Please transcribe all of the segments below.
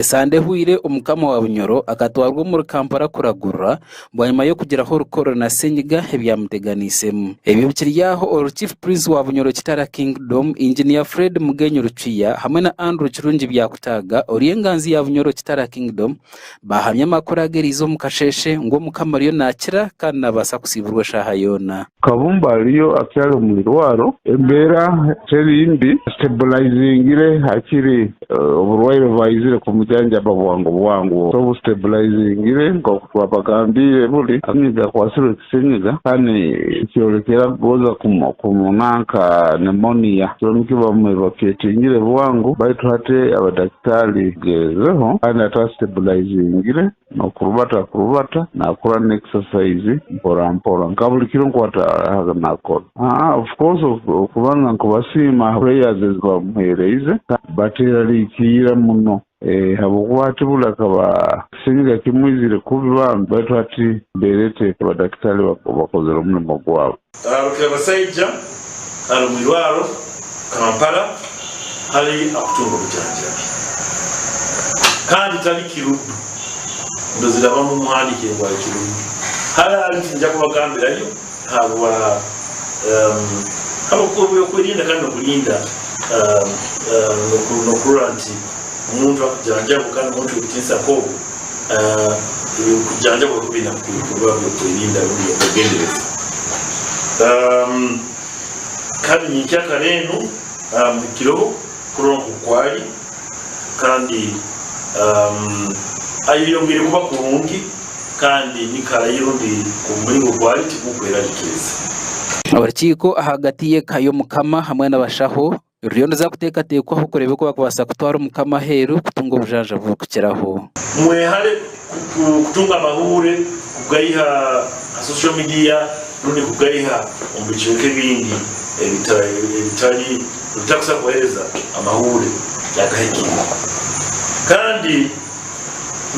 Esande ehweire Omukama wa Bunyoro akatwarwa omuri Kampala kuragurira bwanyima y'okugiraho orukorora na senyiga ebyamuteganiisemu. Ebyo bikiri aho oru Chief Prince wa Bunyoro Kitara Kingdom, Engineer Fred Mugenyi Rucuya hamwe na Andrew Kirungi Byakutaaga ori enganzi ya Bunyoro Kitara Kingdom baahamya amakuru aga eriizooba omu kasheeshe ngu Omukama ariyo naakira kandi naabaasa kusiiburwa eshaaha yoona. Kabumba ariyo akyari omu irwaro, embeera teri mbi, asitebulayizingire hakiri oburwaire baizire kumujanjaba bwangu bwangu. So busitebulayizingire nk'oku twabagambiire buri senyiga akwatsirwe ekisenyiga kandi nikyorekera kugonza kumunanka pneumonia. So nikyo bamuevacuatingire bwangu baitu hati abadakitaari bagezeho kandi hati asitebulayizingire. N'okurubata akurubata, naakora na exercise mpora mpora nka buri kiro nku ataahaga naakora. Of course okubanza nkubasiima aha prayers ezi bamuheereize, bateerariikirira muno ahabw'okuba hati buri akaba senyiga kimwizire kubi bambi baitu hati embeera eteeka badakitaari bakozire omurimo gwabo. Rukirabasaija ari omu irwaro Kampala hali akutunga obujanjabi kandi tali Kiruddu ndozire abamu muhandikire ngu ali Kiruddu hali ali nti nja kubagambirayo habwa habw'okwerinda kandi nokulinda nokurora nti omuntu akujanjabwa kandi omuntu w'ekitinisa nk'ogu Ebyokujanjaba obu biine kuba by'okwerinda rundi by'okwegendereza. Kandi nyenkyakara enu muhikireho kurora nk'oku kwali, kandi ayeyongeire kuba kurungi kandi nyikara ye rundi omu mulingo gwali tigukweraliikiriza. Orukiiko ahagati y'eka y'Omukama hamwe n'abashaho Ruriyo niruza kuteekateekwaho kureeba oku barikubaasa kutwara Omukama aheeru kutunga obujanjabi oburikukiraho. Mwehare kutunga amahuure kugaiha ha social media rundi kugaiha omu bicweka ebindi ebitari ebitakusa kubahereza amahuure agahikire. Kandi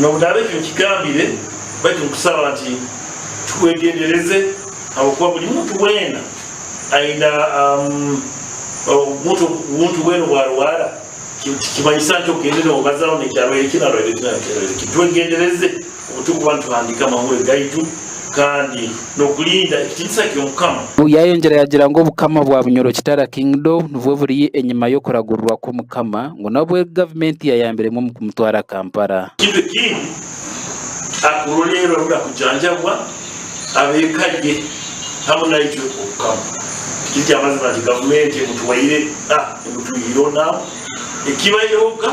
nobu ndaaba ekyo nkigambire, baitu nkusaba nti twegendereze habwokuba buli muntu weena Aina omuntu omuntu weena obu arwara tikimanyisa nti ogende nobazaho ngu eki arwaire kinu arwaire kinu arwaire kinu. Twegendereze obu turikuba nituhandiika amahurre gaitu kandi n'okurinda ekitiinisa ky'Omukama. Yayongyera yagira ngu obukama bwa Bunyoro Kitara Kingdom nibwo buri enyima y'okuragurirwa kw'Omukama ngu nabwo gavumenti yayambiremu omu kumutwara Kampala. Ekintu ekindi, akurolerra rundi akujanjabwa ab'eka ye hamu naitwe Obukama. Tikiri ky'amazima nti gavumenti emutwaire, ah, emutwihireho naawe. Ekibairehoga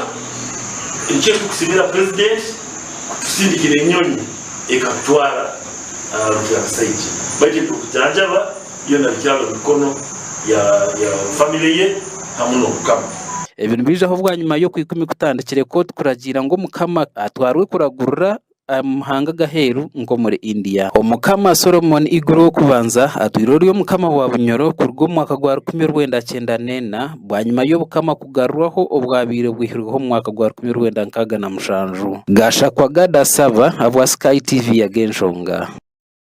nikyo ekitukusimira purezidenti kutusindikira enyonyi ekakutwara ah, Rukirabasaija. Baitu eby'okujanjaba byona bikyali omu mikono ya, ya famire ye hamu n'Obukama. Ebi nibiijaho bwanyima y'Okwikumi kutandikire kooti kuragiira ngu Omukama atwarwe kuragurira omu mahanga g'aheeru nk'omuri India. Omukama Solomon Iguru ow'okubanza atwire ori Omukama wa Bunyoro kuruga omu mwaka gwa 1994 bwanyima y'Obukama kugarurwaho obwabaire bwihirweho omu mwaka gwa 1967. Gashakwa Gad Asaba ahabwa Sky TV Ag'enshonga.